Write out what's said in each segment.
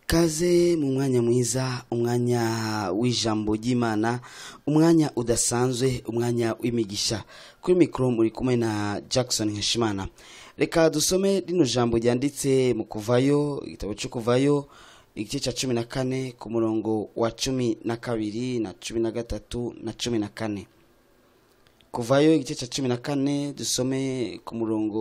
Kaze mu mwanya mwiza, umwanya w'ijambo ry'Imana, umwanya udasanzwe, umwanya w'imigisha. Kuri mikoro muri kumwe na Jackson Nkeshimana. Reka dusome rino jambo ryanditse mu Kuvayo, igitabo cyo Kuvayo, igice cya 14 ku murongo wa 12 na 13 na 14. Kuvayo igice cya 14 dusome ku murongo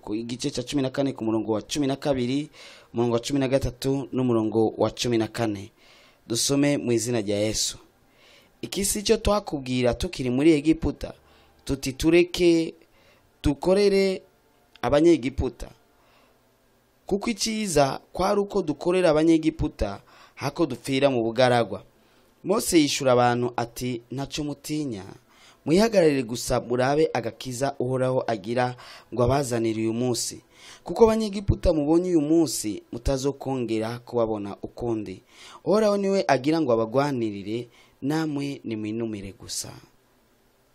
ku igice cya 14 ku murongo wa 12, umurongo wa 13 n'umurongo wa 14. Dusome mu izina rya Yesu. Iki si cyo twakubwira tukiri muri Egiputa, tuti tureke dukorere Abanyegiputa, kuko icyiza kwari uko dukorera Abanyegiputa hako dupfira mu bugaragwa. Mose yishura abantu ati ntacyo mutinya, mwihagararire gusa murabe agakiza Uhoraho agira ngo abazanire uyu munsi, kuko Abanyegiputa mubonye uyu munsi mutazokongera kubabona ukundi. Uhoraho niwe agira ngo abagwanirire, namwe nimwinumire gusa.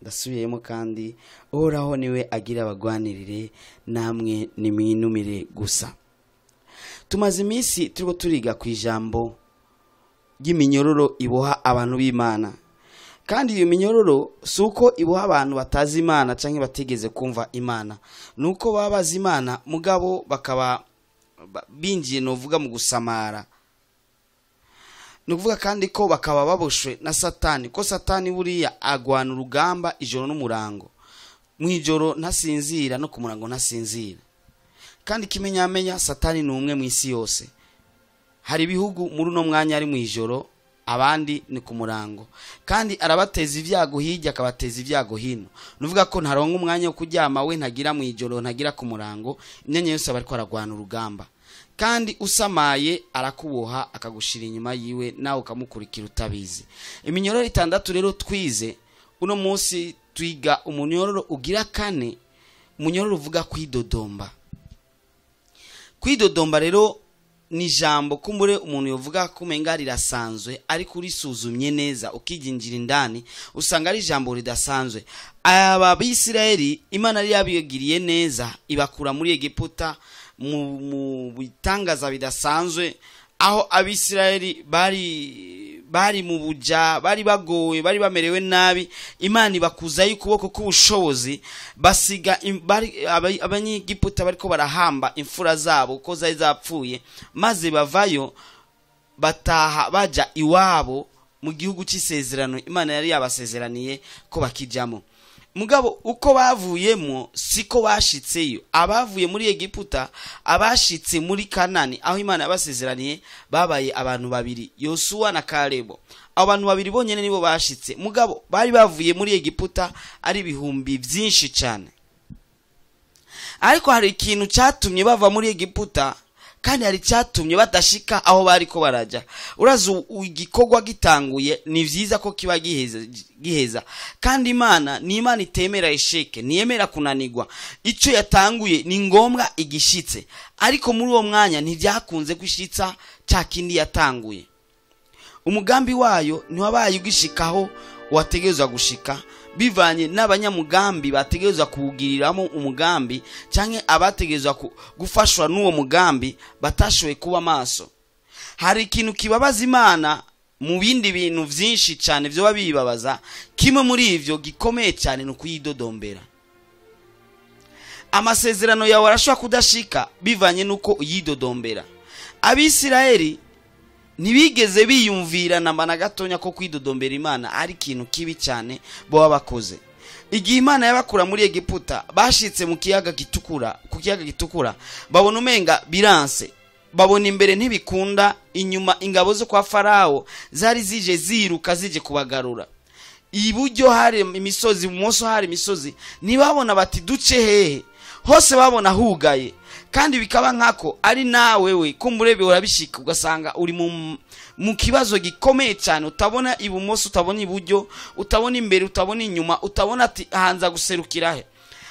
Ndasubiyemo kandi, Uhoraho niwe agira abagwanirire, namwe nimwinumire gusa. Tumaze iminsi turiko turiga ku ijambo ry'iminyororo iboha abantu b'Imana. Kandi iyo minyororo si uko iboha abantu batazi Imana canke batigeze kumva Imana, nuko baba bazi Imana mugabo bakaba binjiye novuga mu gusamara. Nukuvuga kandi ko bakaba baboshwe na Satani, ko Satani buriya agwana urugamba ijoro n'umurango. Mwijoro ntasinzira no ku murango ntasinzira. Kandi kimenyamenya Satani ni umwe mu isi yose. Hari ibihugu muri uno mwanya ari mwijoro, abandi ni ku murango. Kandi arabateza ibyago hirya akabateza ibyago hino. Nuvuga ko ntaronka umwanya wo kuryama, we ntagira mwijoro ntagira ku murango, imyanya yose aba ariko aragwana urugamba. Kandi usamaye arakuboha akagushira inyuma yiwe, nawe ukamukurikira utabizi. Iminyororo itandatu rero twize uno munsi, twiga umunyororo ugira kane, umunyororo uvuga kwidodomba. Kwidodomba rero ni jambo kumbure umuntu yovuga kumenga rirasanzwe, ariko urisuzumye neza ukiginjira indani usanga ari jambo ridasanzwe. Aba Bisirayeli Imana yari yabigiriye neza, ibakura muri Egiputa mu bitangaza bidasanzwe, aho Abisirayeli bari mu buja, bari bagowe, bari bamerewe nabi. Imana ibakuzayo ukuboko k'ubushobozi, basiga Abanyegiputa bariko barahamba imfura zabo ko zari zapfuye, maze bavayo bataha baja iwabo mu gihugu cy'isezerano Imana yari yabasezeraniye ko bakijamo. Mugabo uko bavuyemo siko bashitseyo. Abavuye muri Egiputa abashitse muri Kanani aho Imana yabasezeraniye babaye abantu babiri, Yosuwa na Kalebo. Abo bantu babiri bonyene nibo bashitse. Mugabo bari bavuye muri Egiputa ari ibihumbi byinshi cyane. Ariko hari ikintu cyatumye bava muri Egiputa, kandi hari cyatumye badashika aho bari ko baraja. Urazi igikorwa gitanguye ni vyiza ko kiba giheza. Kandi Imana ni Imana itemera esheke, ntiyemera kunanigwa. Ico yatanguye ni ngombwa igishitse. Ariko muri uwo mwanya ntivyakunze gushitsa ca kindi yatanguye. Umugambi wayo ntiwabaye ugishikaho wategerezwa gushika, bivanye n'abanyamugambi bategerezwa kuwugiriramo umugambi, canke abategerezwa gufashwa n'uwo mugambi batashoboye kuba maso. Hari ikintu kibabaza Imana mu bindi bintu vyinshi cane vyoba bibabaza, kimwe muri ivyo gikomeye cane ni ukuyidodombera. Amasezerano yawe arashobora kudashika bivanye n'uko uyidodombera. Abisirayeli ntibigeze biyumvira namba na gatonya ko kwidodombera Imana ari ikintu kibi cyane bo bakoze. Igihe Imana yabakura muri Egiputa, bashitse mu kiyaga gitukura, ku kiyaga gitukura babona umenga biranse, babona imbere ntibikunda, inyuma ingabo zo kwa Farao zari zije ziruka zije kubagarura. Iburyo hari imisozi, ibumoso hari imisozi, ntibabona bati duce hehe, hose babona hugaye. Kandi bikaba nkako ari nawe we kumbure urabishika ugasanga uri mu kibazo gikomeye cyane, utabona ibumoso, utabona iburyo, utabona imbere, utabona inyuma, utabona ati hanza guserukira he.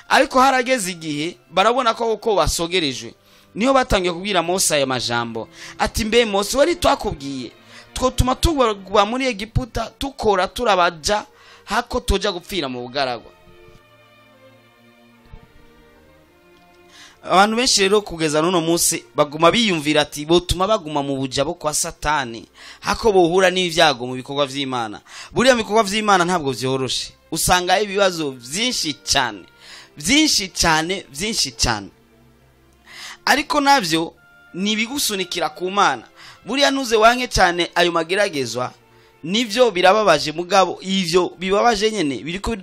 Ariko harageze igihe barabona ko uko basogerejwe, niho batangiye kubwira Mose aya majambo ati mbe Mose, wari twakubwiye twotuma tugwa muri Egiputa tukora turabaja hako toja gupfira mu bugaragwa. Abantu benshi rero kugeza n'uno munsi baguma biyumvira ati botuma baguma mu buja bo kwa Satani hako bohura n'ibyago mu bikorwa vy'Imana. Buriya mu bikorwa vy'Imana ntabwo vyoroshe, usanga ibibazo byinshi cyane, byinshi cyane, byinshi cyane, ariko navyo ni bigusunikira ku Mana. Buriya ntuze wanke cyane ayo mageragezwa, nivyo birababaje, mugabo ivyo bibabaje nyene biriko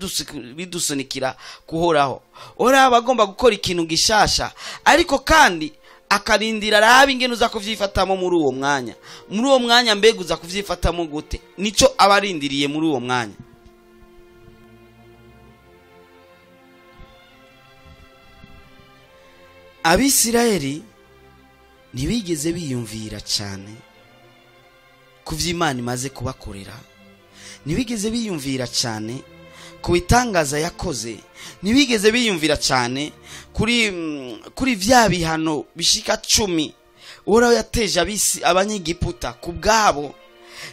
bidusunikira kuhoraho. Ora bagomba gukora ikintu gishasha, ariko kandi akarindira rabi ingene uza kuvyifatamo muri uwo mwanya. Muri uwo mwanya mbega uza kuvyifatamo gute? Nico abarindiriye muri uwo mwanya. Abisirayeli ntibigeze biyumvira cyane ku vy'Imana imaze kubakorera, ntibigeze biyumvira cyane ku bitangaza yakoze, ntibigeze biyumvira cyane kuri vya bihano bishika 10 Uhoraho yateje abanyegiputa ku bwabo,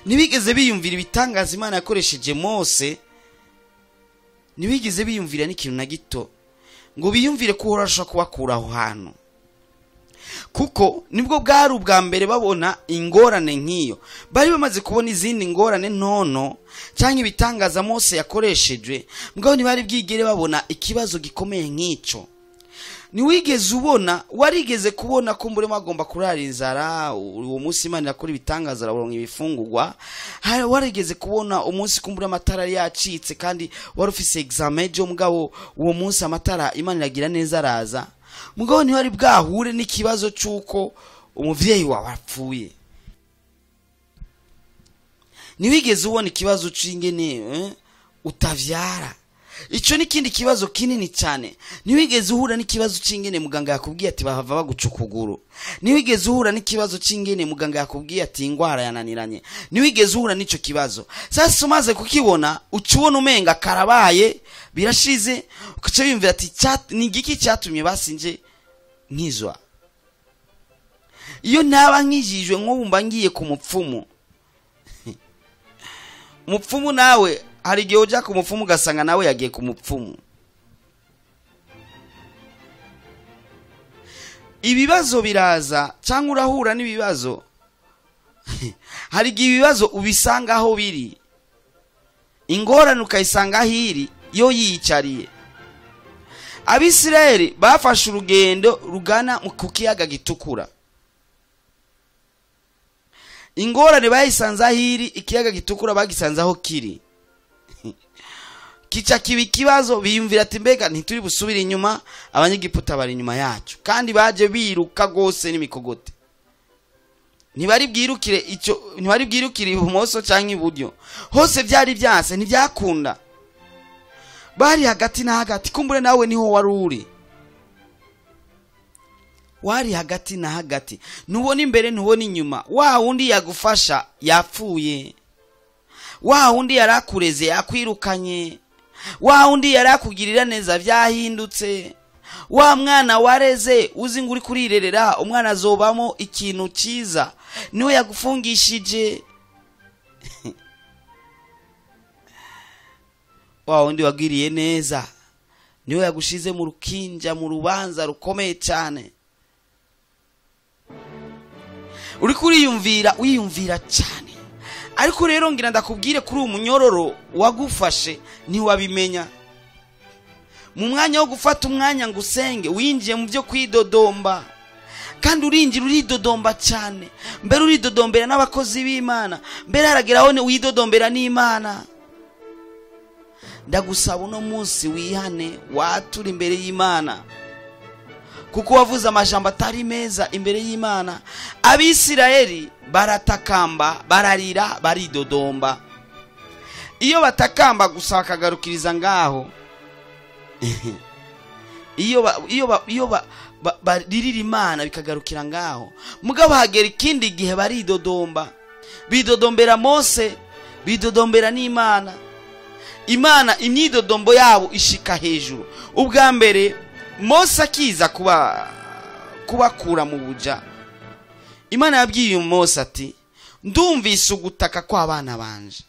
ntibigeze biyumvira ibitangaza Imana yakoresheje Mose, ntibigeze biyumvira n'ikintu na gito ngo biyumvire ko Uhoraho ashobora kubakura aho hantu, kuko nibwo bwari ubwa mbere babona ingorane nk'iyo. Bari bamaze kubona izindi ngorane ntono cyangwa ibitangaza Mose yakoreshejwe, mugabo ntibari bwigere babona ikibazo gikomeye nk'ico. Niwigeze ubona, warigeze kubona ko mbure magomba kurara inzara uwo munsi Imana yakora ibitangaza araronka ibifungurwa, warigeze kubona umunsi kumbure amatara yacitse kandi wari ufise examen jo, mugabo uwo munsi amatara Imana iragira neza araza, mugabo ntiwari bwahure n'ikibazo cy'uko umuvyeyi wawe apfuye. Niwigeze ubona ikibazo c'ingene utavyara, ico ni kindi kibazo kinini cyane. Niwigeze uhura n'ikibazo c'ingene muganga yakubwiye ati bahava baguca ukuguru. Niwigeze uhura n'ikibazo c'ingene muganga yakubwiye ati ingwara yananiranye. Niwigeze uhura n'ico kibazo. Sasa umaze kukibona ucubona umenga karabaye birashize, ukaca wiyumvira ati ni igiki cyatumye basinje nkizwa? Iyo ntaba nkijijwe nk'ubu ngiye ku mupfumu. Mupfumu nawe hari igihe uja ku mupfumu ugasanga nawe yagiye ku mupfumu. Ibibazo biraza cyangwa urahura n'ibibazo. Hari igihe ibibazo ubisanga aho biri, ingorane ukayisanga aho iri yo yiyicariye. Abisirayeli bafashe urugendo rugana ku kiyaga gitukura. Ingorane bayisanze aho iri, ikiyaga gitukura bagisanze aho kiri. Kica kibi kibazo, biyumvira ati mbega ntituri busubire inyuma, abanyegiputa bari inyuma yacu, kandi baje biruka gose n'imikogote. Ntibari bwirukire icyo, ntibari bwirukire ibumoso canke iburyo, hose byari byanse, ntibyakunda. Bari hagati na hagati. Kumbure nawe niho wari uri, wari hagati na hagati, ntubona imbere ntubona inyuma. Wa wundi yagufasha yapfuye, wa wundi yarakureze yakwirukanye, wa wundi yarakugirira neza vyahindutse, wa mwana wareze uzi ngo uri kurirerera umwana azobamo ikintu ciza niwe yagufungishije, wa wundi wagiriye neza niwe yagushize mu rukinja, mu rubanza rukomeye cyane. Uri kuriyumvira, wiyumvira cyane. Ariko rero ngira ndakubwire kuri umunyororo wagufashe ntiwabimenya. Mu mwanya wo gufata umwanya ngo usenge, winjiye mu byo kwidodomba, kandi urinjira uridodomba cyane. Mbere uridodombera n'abakozi b'Imana, mbere harageraho widodombera n'Imana. Ndagusaba uno munsi wihane, watura imbere y'Imana, kuko wavuze amajambo atari meza imbere y'Imana. Abisirayeli baratakamba, bararira, baridodomba. Iyo batakamba gusa bakagarukiriza ngaho, iyo baririra Imana bikagarukira ngaho, mugabo hagera ikindi gihe baridodomba, bidodombera Mose, bidodombera n'Imana. Imana imyidodombo yabo ishika hejuru. Ubwa mbere Mose akiza kubakura mu buja, Imana yabwiye Mose ati ndumvise ugutaka kw'abana banje.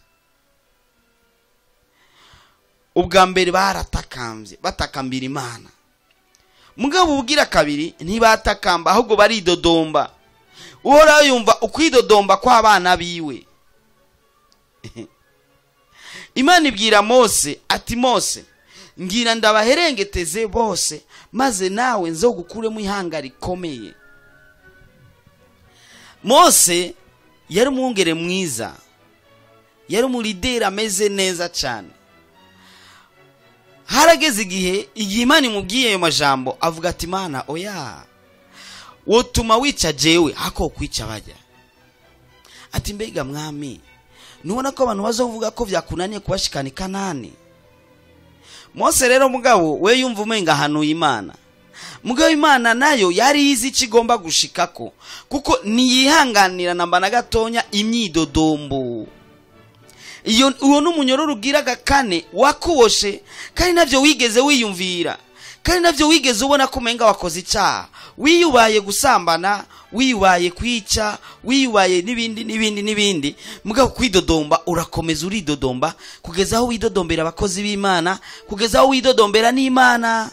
Ubwa mbere baratakambye, batakambira Imana. Mugabo ubugira kabiri ntibatakamba, ahubwo baridodomba. Uhoraho yumva ukwidodomba kw'abana biwe. Imana ibwira Mose ati, Mose, ngira ndabaherengeteze bose, maze nawe nzogukuremo ihanga rikomeye. Mose yari umwungere mwiza, yari umulideri ameze neza cyane. Harageze igihe Imana imubwiye ayo majambo, avuga ati, Imana oya, wotuma wica jewe hako kwica bajya. Ati, mbega mwami, nubona ko abantu bazovuga ko vyakunaniye kubashikana Kanani. Mose rero mugabo we yumva umenga hanuye Imana. Mugabo Imana nayo yari izi ikigomba gushikako, kuko niyihanganira namba na gatonya imyidodombo. Iyo uwo n'umunyororo ugira gakane wakuboshe, kandi navyo wigeze wiyumvira, kandi navyo wigeze ubona ko umenga wakoze icyaha. Wiyubaye gusambana, wiyubaye kwica, wiyubaye n'ibindi n'ibindi n'ibindi. Mugabo kwidodomba urakomeza uridodomba kugeza aho widodombera abakozi b'Imana, kugeza aho widodombera n'Imana.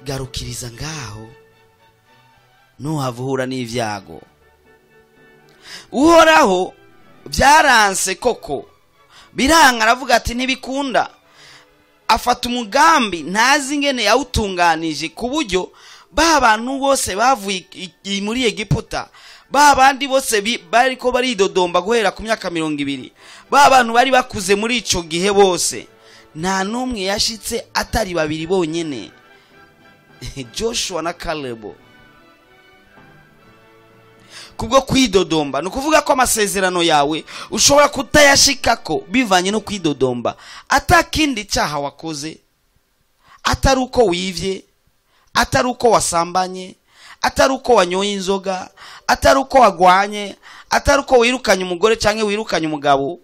Garukiriza ngaho, ntuhavuhura n'ivyago. Uhoraho byaranse koko, biranga, aravuga ati ntibikunda. Afata umugambi ntazi ingene yawutunganije, ku buryo ba bantu bose bavuye muri Egiputa, ba bandi bose bariko baridodomba guhera ku myaka 20, ba bantu bari bakuze muri ico gihe bose, nta numwe yashitse atari babiri bonyene, Joshua na Caleb. Kubwo kwidodomba, ni ukuvuga ko amasezerano yawe ushobora kutayashikako bivanye no kwidodomba, atakindi cyaha wakoze, atari uko wivye, atari uko wasambanye, atari uko wanyoye inzoga, atari uko wagwanye, atari uko wirukanye umugore canke wirukanye umugabo,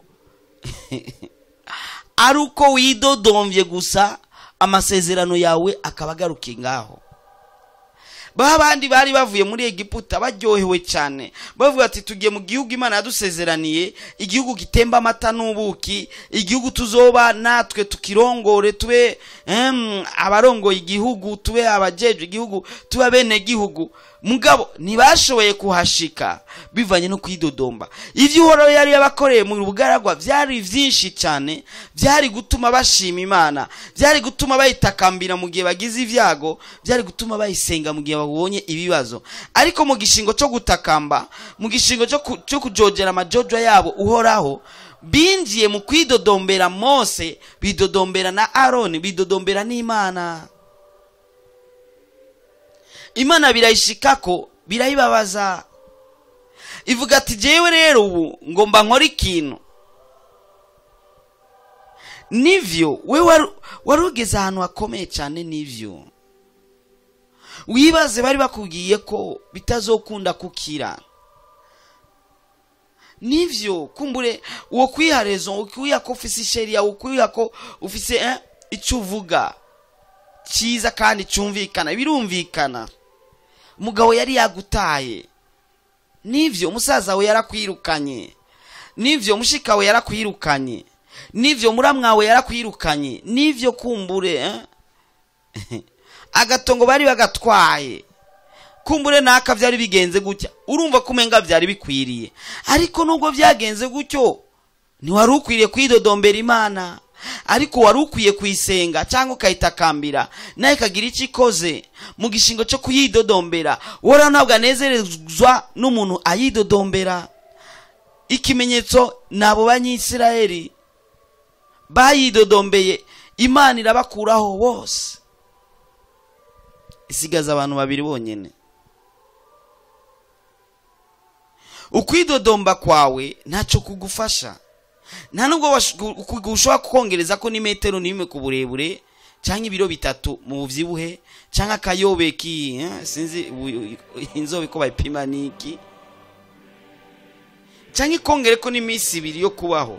ari uko widodomvye gusa, amasezerano yawe akaba agarukiye ngaho. Babandi bari bavuye muri Egiputa baryohewe cyane, bavuga ati tugiye mu gihugu Imana yadusezeraniye, igihugu gitemba amata n'ubuki, igihugu tuzoba natwe tukirongore, tube abarongoye igihugu, tube abajeje igihugu, tube abene gihugu. Mugabo ntibashoboye kuhashika bivanye no kwidodomba. Ivyo Uhoraho yari yabakoreye mu bugaragwa byari vyinshi cyane, byari gutuma bashima Imana, byari gutuma bayitakambira mu gihe bagize ivyago, byari gutuma bayisenga mu gihe babonye ibibazo. Ariko mu gishingo cyo gutakamba, mu gishingo cyo kujojera amajojwa yabo Uhoraho, binjiye mu kwidodombera Mose, bidodombera na Aroni, bidodombera n'Imana. Imana birayishikako, birayibabaza. Ivuga ati jewe rero ubu ngomba nkora ikintu. Nivyo we warugeze ahantu hakomeye cyane, nivyo wibaze bari bakubwiye ko bitazokunda kukira. Nivyo kumbure uwo kwiharezo, ukwiya ko ufise sheria, ukwiya ko ufise icyo uvuga cyiza kandi cyumvikana, birumvikana. Mugabo yari yagutaye, nivyo umusaza we yarakwirukanye, nivyo mushika we yarakwirukanye, nivyo muramwawe yarakwirukanye, nivyo kumbure agatongo bari bagatwaye, kumbure naka byari bigenze gutya. Urumva kumenga byari bikwiriye, ariko nubwo byagenze gutyo ntiwari ukwiriye kwidodombera Imana, ariko wari ukwiye kuyisenga cyangwa ukayitakambira naye ikagira icyo ikoze. Mu gishingo cyo kuyidodombera, Uhoraho ntabwo anezerezwa n'umuntu ayidodombera. Ikimenyetso nabo banyisirayeli bayidodombeye, Imana irabakuraho bose, isigaza abantu babiri bonyene. Ukwidodomba kwawe ntacyo kugufasha, nta nubwo ushobora kukongereza ko ni metero n'imwe ku burebure, cyangwa ibiro 3 mu buvyibuhe, cyangwa akayobe ki, sinzi inzobe ko bayipima niki, cyangwa ikongere ko ni iminsi 2 yo kubaho.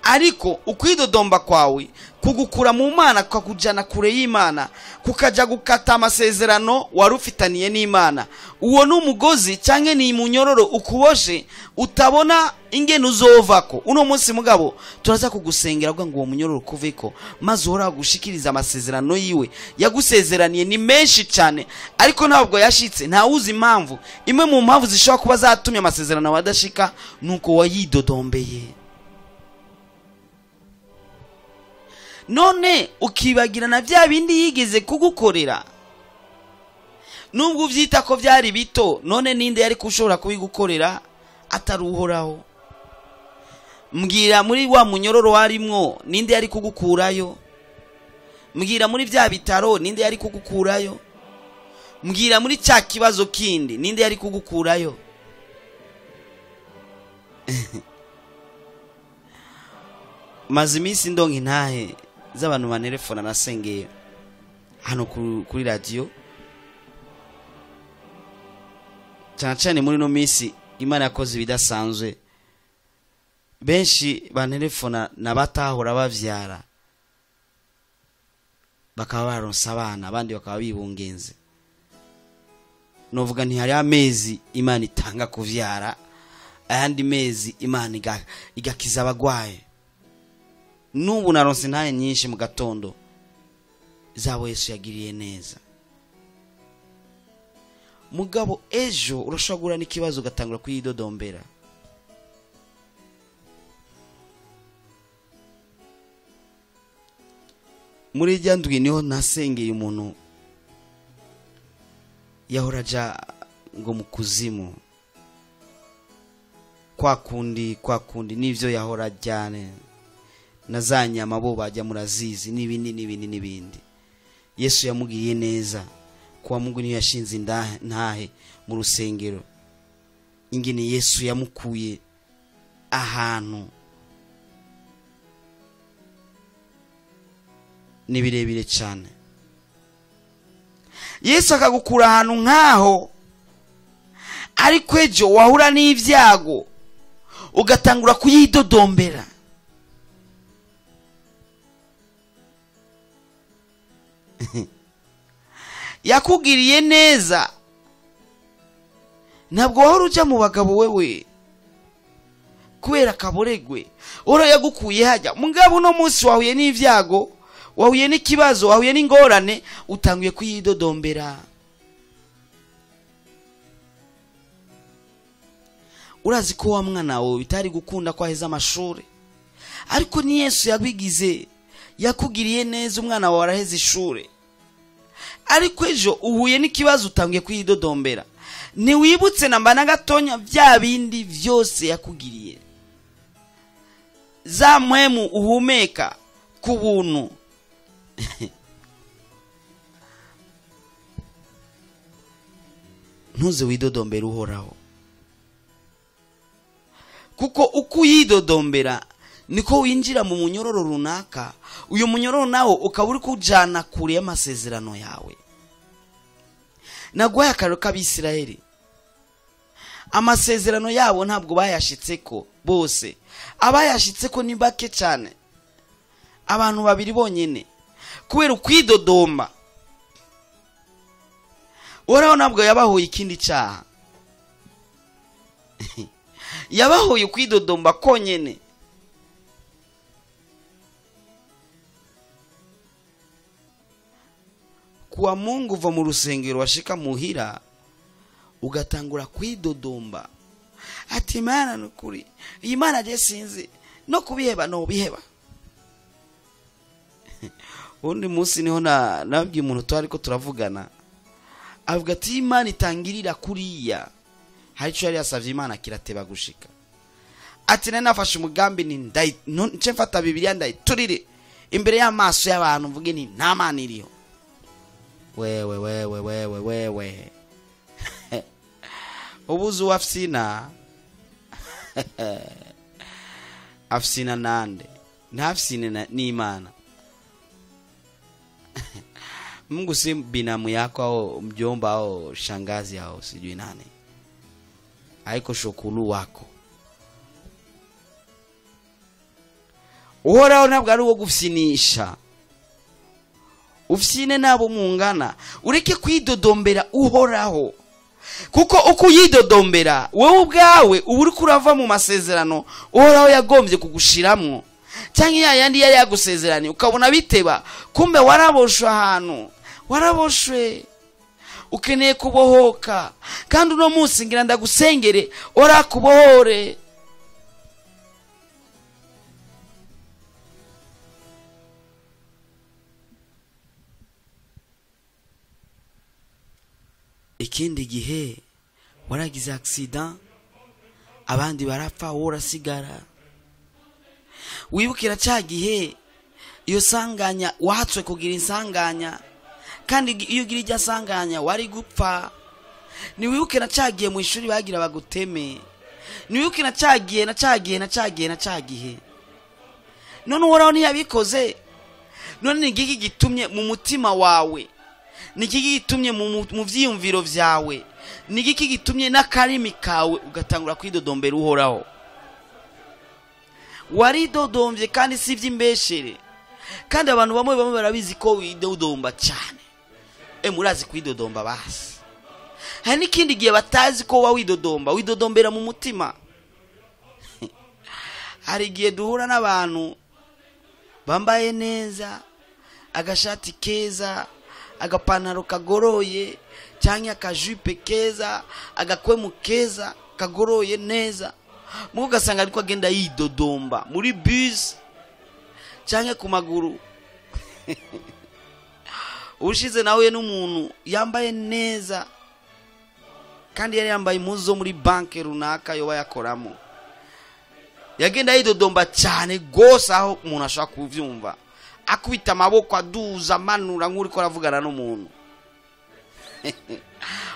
Ariko ukwidodomba kwawe kugukura mu Mana, kukakujana kure y'Imana, kukaja gukata amasezerano wari ufitaniye n'Imana. Uwo ni umugozi canke ni munyororo ukuboshe utabona ingene uzovako. Uno munsi mugabo turaza kugusengera kugira ngo uwo munyororo ukuveko, maze uhora gushikiriza amasezerano yiwe yagusezeraniye. Ni menshi cyane ariko ntabwo yashitse, ntawuzi impamvu. Imwe mu mpamvu zishobora kuba zatumye amasezerano wadashika nuko wayidodombeye. None ukibagira na bya bindi yigeze kugukorera, nubwo uvyita ko byari bito, none ninde yari kushobora kubigukorera atari Uhoraho? Mbwira muri wa munyororo warimwo ninde yari kugukurayo? Mbwira muri bya bitaro ninde yari kugukurayo? Mbwira muri cya kibazo kindi ninde yari kugukurayo? Maze iminsi ndonka intahe z'abantu banerefona nasengeye hano kuri radio, cyane cyane muri no minsi Imana yakoze ibidasanzwe. Benshi banerefona nabatahora bavyara bakaba baronsa abana, abandi bakaba bibungenze. Novuga nti hari amezi Imana itanga kuvyara, ayandi mezi Imana igakiza abagwaye. Nubu naronse intahe nyinshi mu gatondo zabo Yesu yagiriye neza. Mugabo ejo urashobora guhura n'ikibazo ugatangura kuyidodombera. Muri irya ndwi niho nasengeye umuntu yahora aja ngo mu kuzimu, kwa kundi n'ivyo yahora ajyane na za nyama bo bajya murazizi n'ibindi n'ibindi n'ibindi. Yesu yamugiriye neza kuwa Mungu niyo yashinze intahe mu rusengero. Ingene Yesu yamukuye ahantu ni birebire cyane. Yesu akagukura ahantu nkaho, ariko ejo wahura n'ibyago ugatangura kuyidodombera. Yakugiriye neza, ntabwo wahora uja mu bagabo wewe kubera kaboregwe. Ora yagukuye hajya. Mugabo uno munsi wahuye n'ivyago, wahuye n'ikibazo, wahuye n'ingorane, utanguye kuyidodombera. Urazi ko wa mwana wawe bitari gukunda ko aheza amashuri, ariko ni Yesu yabigize, yakugiriye neza, umwana wawe araheza ishuri. Ariko ejo uhuye n'ikibazo utangiye kuyidodombera. Ntiwibutse namba na gatonya bya bindi vyose yakugiriye, za mpwemu uhumeka ku buntu. Ntuze widodombera Uhoraho, kuko uko uyidodombera niko winjira mu munyororo runaka. Uyu munyororo nawo ukaba uri kujana kure y'amasezerano yawe. Naguhaye akarero k'Abisirayeli, amasezerano yabo ntabwo bayashitseko bose. Abayashitseko ni bake cyane, abantu babiri bonyene, kubera ukwidodomba. Uhoraho ntabwo yabahoye ikindi cyaha, yabahoye ukwidodomba konyene. Kuwa Mungu uva mu rusengero washika muhira ugatangura kwidodomba, ati Imana nukuri, iyi Mana je sinzi no kubiheba no biheba. Undi munsi niho nabwiye umuntu twari ko turavugana, avuga ati Imana itangirira kuriya. Hari ico yari yasavye Imana kirateba gushika. Ati nari nafashe umugambi ni nce mfata Bibiliya ndayiturire imbere y'amaso y'abantu mvuge nti nta Mana iriho. Wewe wewe wewe wewe ubuzu afsina afsina nande ntafsine n'Imana. Mungu si binamu yako au mjomba au shangazi au sijui nani, haiko shokulu wako. Uhoraho ntabwo ari uwo gufyinisha. Ufyine nabo mungana, ureke kwidodombera Uhoraho, kuko uko uyidodombera wowe ubwawe uba uriko urava mu masezerano Uhoraho yagombye kugushiramwo, cyangwa ya yandi yari yagusezeranye ukabona biteba, kumbe waraboshwe ahantu, waraboshwe, ukeneye kubohoka. Kandi uno munsi ngira ndagusengere orakubohore. Ikindi gihe waragize accident, abandi barapfa, wowe urasigara. Wibukira cya gihe iyo sanganya watswe kugira insanganya, kandi iyo ugira ijya sanganya wari gupfa. Niwibukira cya gihe mu ishuri bagira baguteme. Niwibukira cya gihe na cya gihe na cya gihe na cya gihe. None Uhoraho ntiyabikoze. None ni igiki gitumye mu mutima wawe? Ni igiki gitumye mu vyiyumviro vyawe? Ni igiki gitumye n'akarimi kawe ugatangura kwidodombera Uhoraho? Waridodomvye kandi si ivy'imbeshere. Kandi abantu bamwe bamwe barabizi ko widodomba cyane. Murazi kwidodomba basi. Hari n'ikindi gihe batazi ko widodomba, widodombera mu mutima. Hari igihe duhura n'abantu bambaye neza, agashati keza, agapantaro kagoroye, cyangwa akajupe keza, agakwemu keza kagoroye neza, muko ugasanga ariko agenda yidodomba muri bus cyangwa ku maguru. Ushize nawe n'umuntu yambaye neza, kandi yari yambaye impuzu zo muri banke runaka yoba yakoramo, yagenda yidodomba cyane gose aho umuntu ashaka kuvyumva, akubita amaboko aduza amanura nk'uriko aravugana n'umuntu.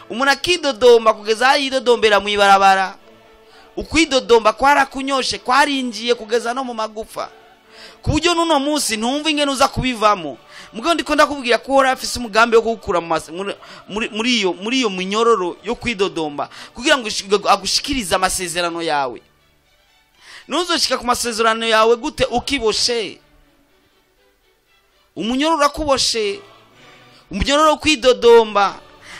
Umuntu akidodomba kugeza aho yidodombera mu ibarabara. Ukwidodomba kwarakunyoshe, kwarinjiye kugeza no mu magufa, ku buryo n'uno munsi ntumva ingene uza kubivamo. Mugabo ndiko ndakubwira ko Uhoraho afise umugambi wo kugukura muri iyo minyororo yo kwidodomba, kugira ngo agushikirize amasezerano yawe. Ntuzoshika ku masezerano yawe gute ukiboshe? Umunyororo urakuboshe, umunyororo wo kwidodomba,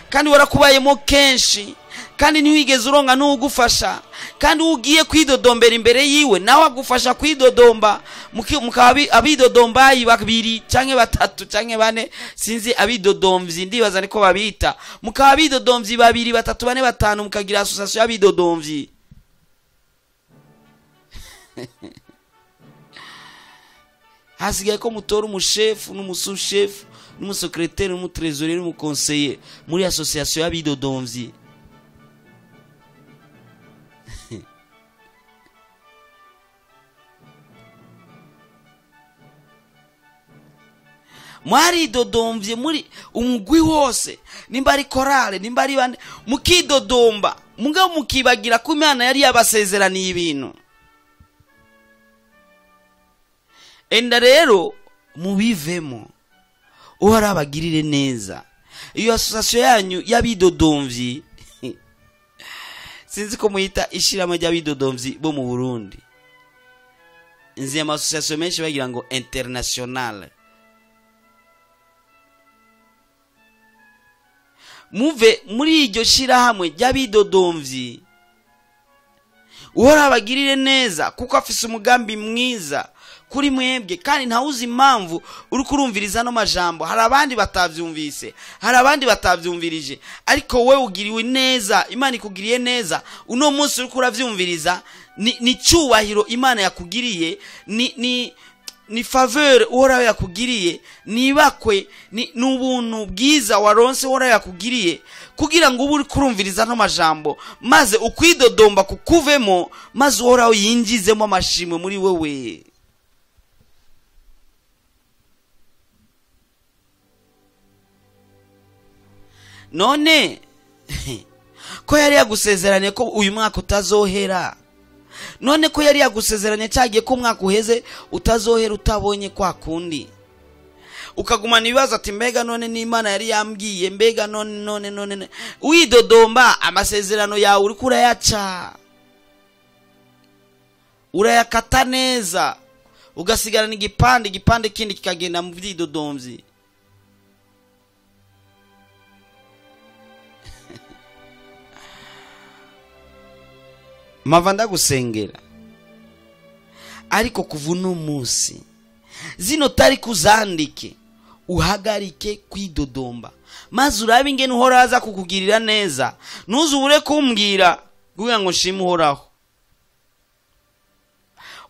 kandi warakubayemo kenshi, kandi ntiwigeze uronka n'ugufasha, kandi ugiye kwidodombera imbere yiwe nawe agufasha kwidodomba, mukaba abidodombayi babiri canke batatu canke bane, sinzi abidodomvyi ndibaza niko babita, mukaba abidodomvyi babiri batatu bane batanu, mukagira association y'abidodomvyi. Hasigaye ko mutora umushefu n'umusushefu n'umusekreteri n'umutrésorier n'umuconseiller muri association y'abidodomvyi. Mwaridodomvye muri umugwi wose, nimba ari korale, nimba ari bande, mukidodomba, mugabo mukibagira ko Imana yari yabasezeraniye ibintu. Enda rero mubivemo, Uhoraho abagirire neza. Iyo association yanyu y'abidodomvyi, sinzi ko muyita ishirahamwe ry'abidodomvyi bo mu Burundi. Nzi ama association menshi bagira ngo international. Muve muri iryo shirahamwe ry'abidodomvyi, Uhoraho abagirire neza, kuko afise umugambi mwiza kuri mwebwe. Kandi ntawuzi impamvu uri kurumviriza no majambo. Hari abandi batavyumvise, hari abandi batavyumvirije, ariko wewe ugiriwe neza, Imana ikugiriye neza. Uno munsi uri kuravyumviriza ni cyubahiro Imana yakugiriye, ni faveur Uhoraho yakugiriye, nibakwe ni ubuntu bwiza waronse Uhoraho yakugiriye, kugira ngo ube uri kurumviriza no majambo, maze ukwidodomba kukuvemo, maze Uhoraho yinjizemo amashimwe muri wewe. None ko yari yagusezeranye ko uyu mwaka utazohera, none ko yari yagusezeranye cyagiye ko umwaka uheze utazohera utabonye kwa kundi, ukagumana ibibazo ati mbega none n'Imana yari yambwiye, mbega none none none, widodomba amasezerano yawe uriko urayaca, urayakata neza, Ugasigarana igipande, igipande kindi kikagenda mu vyidodomvyi. Mava ndagusengera, ariko kuva uno munsi zino tariki uzandike, uhagarike kwidodomba, maze urabe ingene Uhoraho aza kukugirira neza. Ntuzubure kumbwira kugira ngo nshime Uhoraho.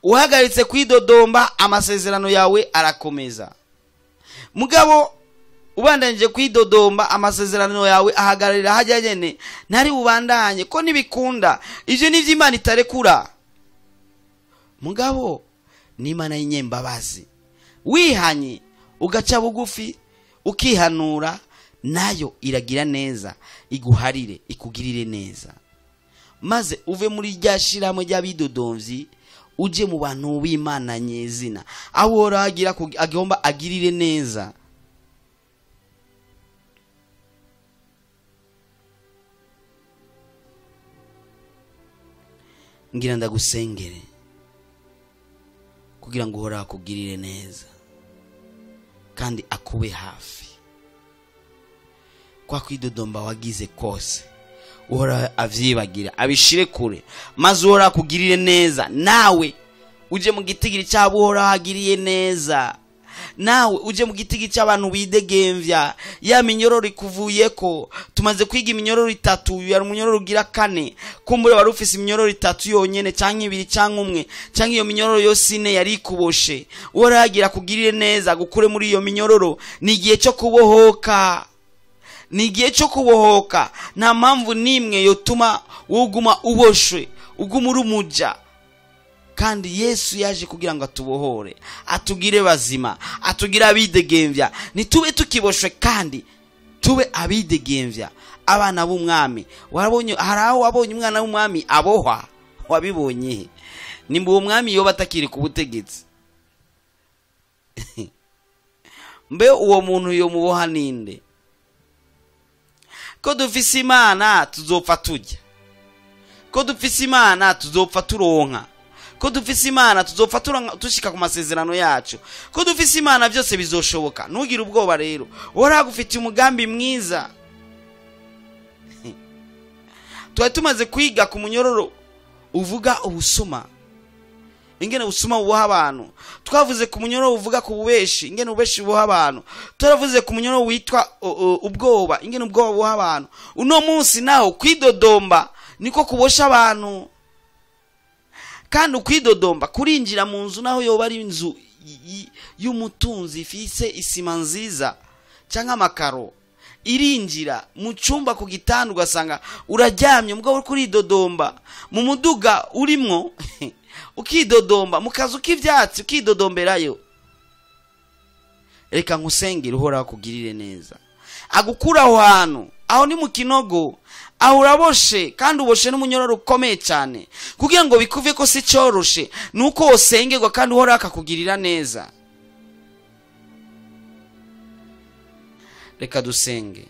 Uhagaritse kwidodomba, amasezerano yawe arakomeza. Mugabo ubandanije kwidodomba, amasezerano yawe ahagararira hajya nyene, ntari bubandanye ko nibikunda. Ivyo nivyo Imana itarekura. Mugabo ni Imana y'inyembabazi, wihanye ugaca bugufi ukihanura, nayo iragira neza, iguharire, ikugirire neza, maze uve muri rya shirahamwe ry'abidodomvyi, uje mu bantu b'Imana nyezina, aho Uhoraho agomba agirire neza. Ngira ndagusengere kugira ngo Uhoraho akugirire neza kandi akube hafi. Kwa kwidodomba wagize kose, Uhoraho avyibagira, abishire kure, maze Uhoraho akugirire neza. Nawe uje mu gitigiri cyabo Uhoraho agiriye neza, nawe uje mu gitigiri cy'abantu bidegemvya. Ya minyororo ikuvuyeko, tumaze kwiga iminyororo 3, yari umunyororo ugira 4. Kumbure wari ufise iminyororo 3 yonyene, canke 2 canke 1, canke iyo minyororo yose 4 yari ikuboshe. Uhoraho agira kugirire neza, gukure muri iyo minyororo. Ni igihe cyo kubohoka, ni igihe cyo kubohoka. Nta mpamvu nimwe yotuma wuguma uboshwe, uguma uri umuja. Kandi Yesu yaje kugira ngo atubohore, atugire bazima, atugire abidegemvya. Ntitube tukiboshwe, kandi tube abidegemvya, abana b'umwami. Warabonye, hari aho wabonye umwana w'umwami abohwa? Wabibonye? Nimba uwo mwami yoba atakiri ku butegetsi, mbe uwo muntu yomuboha ninde? Ko dufise Imana tuzopfa turya, ko dufise Imana tuzopfa turonka, ko dufise Imana tuzopfa tushika ku masezerano yacu, ko dufise Imana byose bizoshoboka. Ntugire ubwoba rero, Uhoraho agufitiye umugambi mwiza. Twari tumaze kwiga ku munyororo uvuga ubusuma, ingene ubusuma buboha abantu. Twavuze ku munyororo uvuga ku bubeshi, ingene ububeshi buboha abantu. Turavuze ku munyororo witwa ubwoba, ingene ubwoba buboha abantu. Uno munsi naho kwidodomba niko kubosha abantu. Kandi ukwidodomba kurinjira mu nzu, naho yoba ari inzu y'umutunzi ifise isima nziza canke amakaro, irinjira mu cyumba ku gitanda ugasanga uraryamye mugabo uri kuridodomba, mu muduga urimwo ukidodomba, mu kazu k'ivyatsi ukidodomberayo. Reka nkusengere Uhoraho akugirire neza, agukura aho hantu, aho ni mu kinogo, aho uraboshe, kandi uboshe n'umunyororo ukomeye cyane. Kugira ngo bikuve ko si cyoroshe, nuko wosengerwa kandi Uhoraho akakugirira neza. Reka dusenge.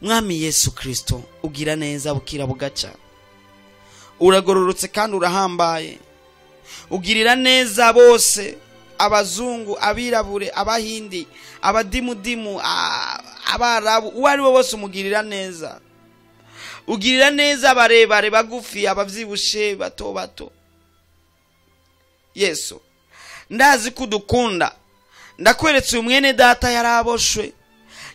Mwami Yesu Kristo, ugira neza bukira bugaca, uragororotse kandi urahambaye, ugirira neza bose, abazungu, abirabure, abahindi, abadimudimu, abarabu, uwo ari bo bose umugirira neza. Ugirira neza abarebare, bagufi, abavyibushe, bato bato. Yesu, ndazi kudukunda. Ndakweretse uyu mwene data yaraboshwe,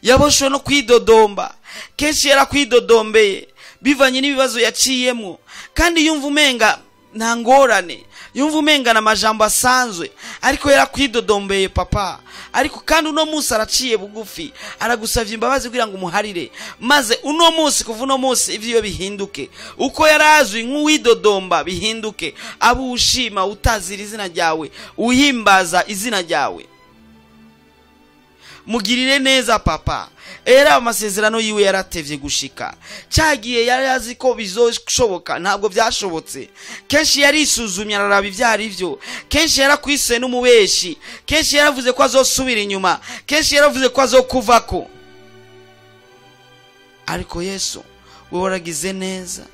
yaboshwe no kwidodomba. Kenshi yarakwidodombeye bivanye n'ibibazo yaciyemo, kandi yumva umenga nta ngorane, yumva umenga n'amajambo asanzwe, ariko yarakwidodombeye papa. Ariko kandi uno munsi araciye bugufi, aragusavye imbabazi kugira ngo umuharire, maze uno munsi, kuva uno munsi ivyo bihinduke. Uko yarazwi nk'uwidodomba bihinduke, abo ushima utazira izina ryawe, uhimbaza izina ryawe. Mugirire neza papa. Era amasezerano yiwe yaratevye gushika, cyagiye yari azi ko bizoshoboka, ntabwo byashobotse. Kenshi yarisuzumye araraba ivyari byo, kenshi yarakwise n'umubeshi, kenshi yaravuze ko azosubira inyuma, kenshi yaravuze ko azokuvako. Ariko Yesu, wewe waragize neza.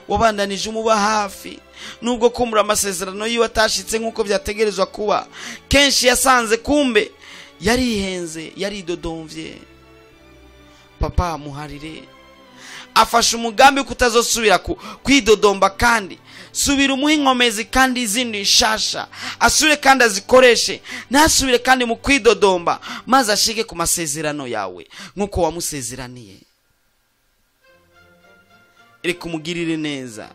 Wabandanije umuba hafi nubwo kumbura amasezerano yiwe atashitse nk'uko byategerezwa kuba. Kenshi yasanze kumbe yarihenze, yaridodomvye. Papa, muharire. Afashe umugambi kutazosubira kwidodomba, kandi subira umuhe inkomezi kandi izindi nshasha, asubire kandi azikoreshe, ntasubire kandi mu kwidodomba, maze ashike ku masezerano yawe nk'uko wamusezeraniye. Reka umugirire neza,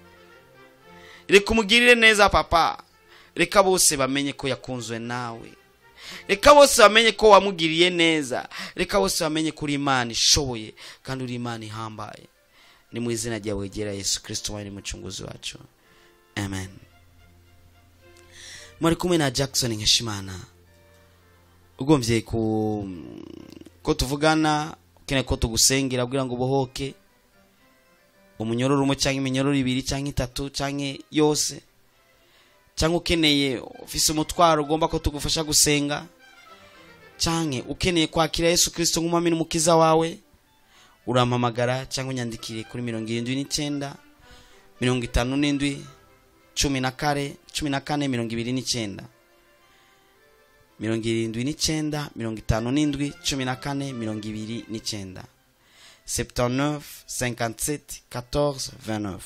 reka umugirire neza papa. Reka bose bamenye ko yakunzwe nawe, reka bose bamenye ko wamugiriye neza, reka bose bamenye ko uri Imana ishoboye kandi uri Imana ihambaye. Ni mu izina ryawe ryera Yesu Kristo wari mucunguzi wacu, amen. Mwari kumwe na Jackson Nkeshimana. Ugomvye ko tuvugana, ukeneye ko tugusengera kugira ngo ubohoke umunyororo umwe cyangwa iminyororo ibiri cyangwa itatu cyangwa yose, cyangwa ukeneye ufise umutwaro ugomba ko tugufasha gusenga, cyangwa ukeneye kwakira Yesu Kristo nk'umwami n'umukiza wawe, urampamagara cyangwa unyandikire kuri 79 57 14 14 29, 79 57 14 29, 79 57 14 29,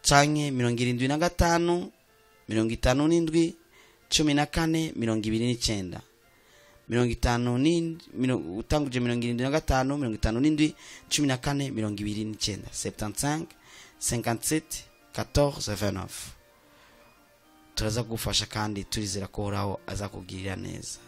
canke 75 57 14 29, 50 utanguje 75 57 14 29, 75 57 14 29. Turaza kugufasha kandi turizera ko Uhoraho azakugirira neza.